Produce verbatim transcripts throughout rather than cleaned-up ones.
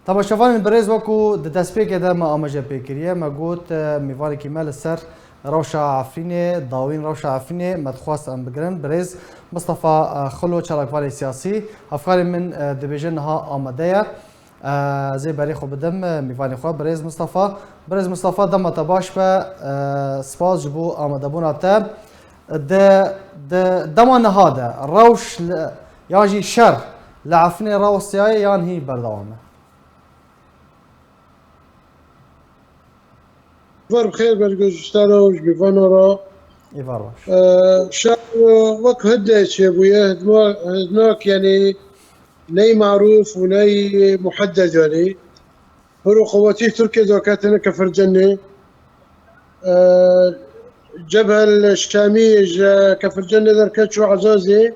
Temaşevanên birêz, wekû di destpêkê de me amaje pê kiriye, me got, e, mêvanekî me li ser rewşa Efrînê, dawîn rewşa Efrînê me dixwest em bigirin. Birêz Mistefa, e, Xilo, çalakvanê siyasî, hevkarê min, e, dibêje niha amade ye. E, ez ê berê xwe bidim, e, mêvanê xwe, birêz Mistefa. Birêz Mistefa, dema te baş be, e, spas ji bo amadebûna te. Di, di dema niha de rewş li, yan jî şer li Efrînê rawestiyaye yan hî berdewam e? Var bi xêr, bergozî ji te re û ji mêvana re. Êvar baş. Ee, şer, e, wek hinde çêbûye, hidma-, hidnak, yanî ney marûf û ney muhedded, yanî. Hiro qewetî Tirkiyê derketine Kefircenê. Ee, Cebhel Şamî ji Kefircenê derket çû Ezazê.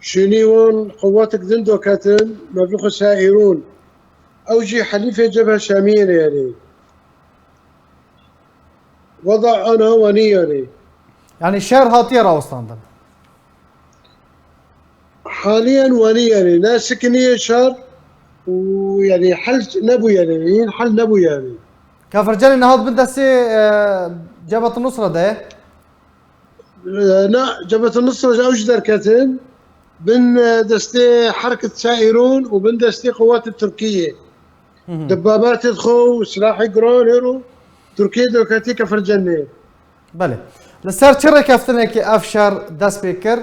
Şûnî wan qewetik din derketin, me bixwe Saîrûn. Ew jî helîfê Cebhel Şamiyê ne, yanî. Weda ana wanî, yanî. Yanî şer hatiye rawestandin. Haliyen wanî, yanî, ne sikiniye şer û, yanî, hel nebû, yanî, hîn hel nebû, yanî. Kefircenê niha di bin destê, e, Cebhet Nusra de ye? E, na, Cebhet Nusra ji ew jî derketin. Bin, e, destê Herket Saîrûn û bin destê qewatê Tirkiyê. Hı hı. Dibbabatê xwe û silahê giran hêro Tirkiyê derketî Kefircenê. Belê. Li ser çi rêkeftinekê ev şer dest pê kir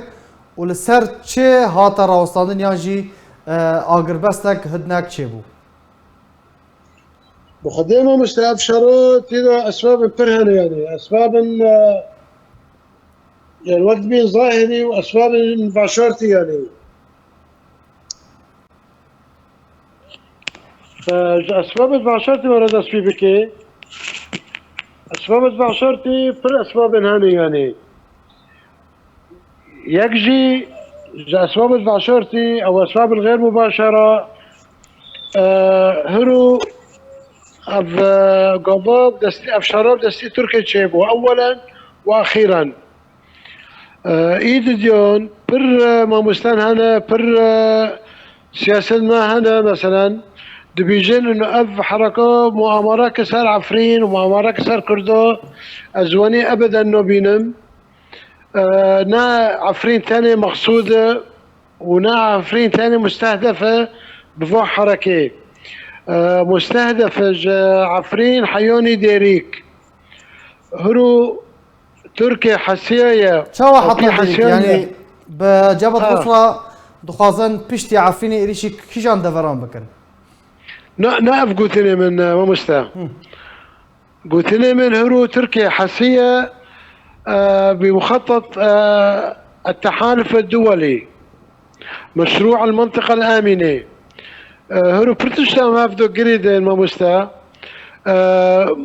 û li ser çi hate rawestandin yan jî, e, agirbestek hidnek çêbû? Bi xwedê mamoste, ev şero tê de esbabên pir hene, yanî. Esbabên, e, yanî wek dibên zahirî û esbabên veşartî, yanî. E, ji esbabê veşartî were dest pê bike. Esbabê veşartî pir esbabên hene, yanî. Yek jî ji esbabê veşartî, ew esbabên xêr mubaşer e, hiro ev, e, gava destî, ev şera destî Tirkiyê çêbû. Ewwelen û exîren. E, î didiyan pir, e, mamosten hene, pir, e, siyasetme hene, meselen, dibêjin û ev hereka muamareke ser Efrîn û muamareke ser Kurda ez wanî ebeden nabînim. E, ne Efrîn tenê mexsûd e û ne Efrîn tenê mustehdef e bi va herekê. E, mustehdef e ji Efrîn heyonî Dêrîk. Hiro Tirkê hesiya ye. Çawa heta Tirkê hesiya ye? Yanî bi Cebhet Nusra dixwazin piştî Efrînê êrîşî kîjan deveran bikin? Na, na ev gotinê min, e, mamoste. Hı. Gotinê min hiro Tirkê hesiye, e, bi muxetet, e, التحالف الدولي. مشروع المنطقة الآمنة. E, hiro pir tişta me ev do girê de mamoste. E,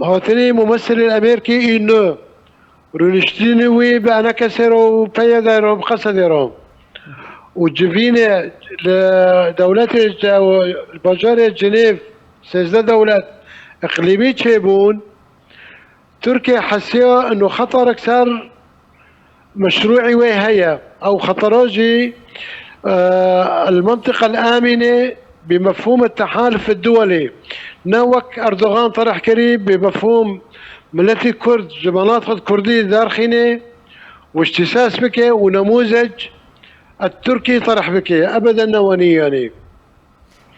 hatinê mumessilê Amerîkî î ne. Rûniştînê wî bi enekesê re û peyedê re û bi qesedê re. Û civînê li dewletê ce-, bajarê Cinêv sêzdeh dewlet iqlîmî çêbûn. Tirkiye hesiya ino xeterek ser meşrûî wê heye. Ew xetera jî, e, المنطقة الآمنة بمفهوم التحالف الدولي. Ne wek Erdogan terih kirî, bi mefhûm miletî Kurd ji welat xwe Kurdî derxînê û îhtîsas bike û nemûzec Tirkî terih bike. Ebeden newenî, yanî.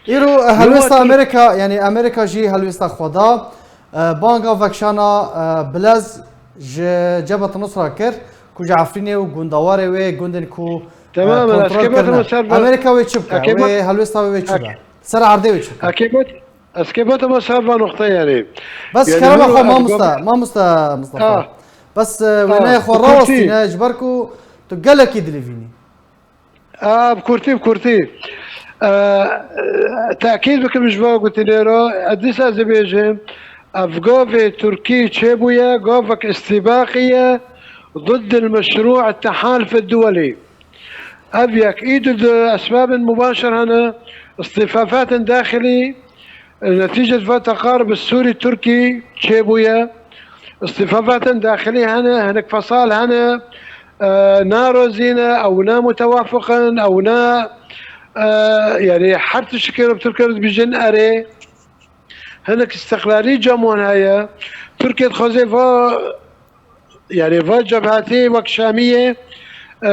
Îro, e, helwesta Amerîka, yanî Amerîka jî helwesta xwe da, e, banga vekişana, e, bilez ji Cebhet Nusra kir, ku ji Efrînê û gundewarê wê, gundên ku, e, kontrol kirine. Amerîka wê çi bike? Wê helwesta wê, wê çi be? Ser erdê wê çi bike? Ez kê botime ser va noqteyê, yanî. Bes kerema xwe, mamoste, mamoste Mustafa. Bes, e, wêneyê xwe rawestîne, ji ber ku tu gelekî dilîvînî. A, bi kurtî, bi kurtî. E, e, tekîd bikim ji van gotinê re, ez dîsa ez dibêjim, ev gavê Tirkî çêbûye, gavek îstîbaqî ye, ضد المشروع التحالف الدولي. Ev yek, î du di esbabên mubaşir hene, îstîfafatên daxilî, netîcet va teqarib Sûrî Tirkî çêbûye. Îstîfafatên daxilî hene, hinek fesal hene, e, narozî ne, ew ne mutewafiq in, ew ne, e, yanî her tiştekê re bi Tirkî re dibêjin erê. hinek îstiqlalî cem wan heye. Tirkiye dixwaze va, yani va cebhetê wek Şamiyê, e,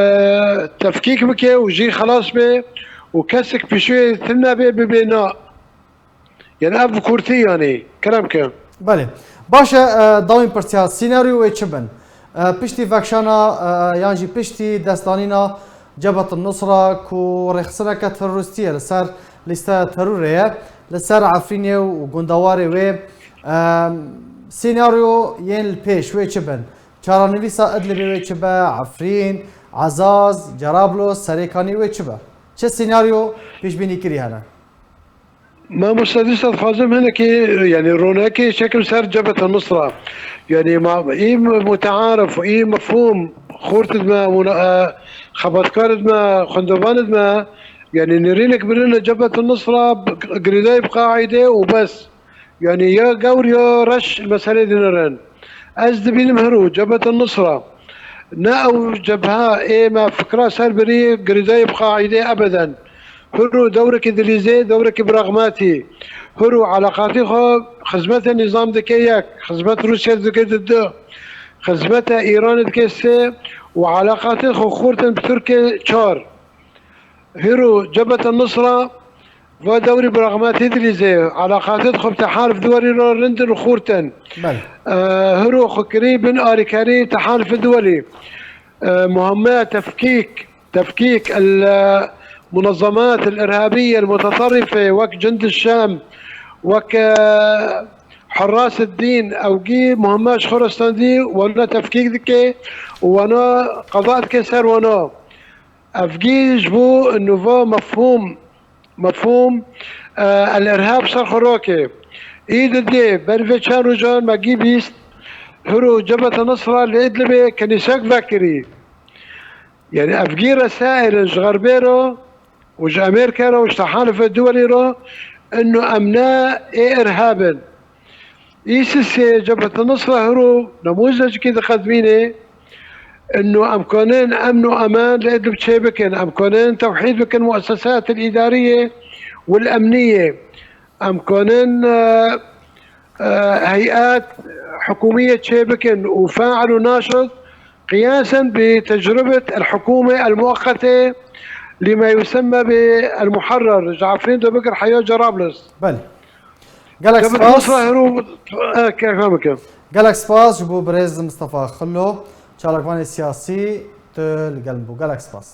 tefkîk bike û jî xelas be û kesek pişûyê tune bê bibe na. Yani ev bi kurtî yani. Kerem ke. Belê. Baş e, e, dawîn pirsiya, senaryo wê çi bin? E, piştî vekşana, e, yan jî piştî destdanîna Cebhet Nusra ku rêxistineke terorîstî ye, li ser lîsteya terorê ye, li ser Efrînê û gundewarê wê, e, senaryo yên li pêş wê çi bin? Çarenivîsa Idlibê wê çi be? Efrîn, Ezaz, Cerablos, Serêkanî wê çi be? Çi senaryo pêşbînîkirî hene? Mamoste, dîsa dixwazim hinekî, yani ronekê çekim ser Cebheta Nusra. Yani ma, î mutearif, î mefhûm, xort dime, muna-, e, xebatkar dime, xwendovan dime, yani nêrînek birine Cebheta Nusra, girêdayî bi qaîde û bes. Yani ya gewr ya reş meselê dinêrin. Ez dibînim hiro, Cebheta Nusra. Ne ew cebha ê me fikra ser birî girêdayî bi qaîde ebeden. Hiro dewrekî dilîzê, dewrekî pragmatî. Hiro eleqatî xwe xizmete nîzam dike yek, xizmet Rûsya dike di du, xizmete Îranê dike sê û eleqatî xwe xurtin bi Tirkê çar. Hiro Cebheta Nusra va dewrî pragmatî dilîzê, eleqatê xwe bi tehalif duwerî re rindin û xurtin. Belê. E, hiro xwe kirî bin arîkerî tehalif duwerî. E, muhemmeya tefkîk, tefkîk el, e, munezzemat el irhabiye el mutetarrife wek Cund el Şam, wek, e, Hurras el Dîn, ew gî muhemmeya ji xwe re standî, wana tefkîk dike û wana qeza dike ser wana. Evgî ji bo nûva mefhûm, mefhûm, e, el-irhab ser xwe rake. Î didê ber vê çend rojan me gî bîst, hiro Cebheta Nusra li Idlibê kenîsek vekirî. Yani evgî resaîlin ji xerbê re û ji Amerîka re û ji tehalifê duwelî re, inu em ne ê irhab in. Îsisê Cebheta Nusra hiro nemûzecekî diqedmînê, inu em kanin emn û eman li Idlib çêbikin, em kanin tewhîd bikin muessesat el-îdariyê û el-emniyê, em kanin, e, e, heyat hikûmiyê çêbikin û fail û naşit, qiyasen bi tecrubet el-hikûme el-muweqete lima yusemme bi el-Muharrer, ji Efrîn de bigir heya Cerablus. Belê. Gelek Cebheta spas. Nusra hiro, e, ke-, ke-, ke-. Gelek spas ji bo birêz Mistefa Xilo, çalakvanê siyasî, tu li gel min bû. Gelek spas.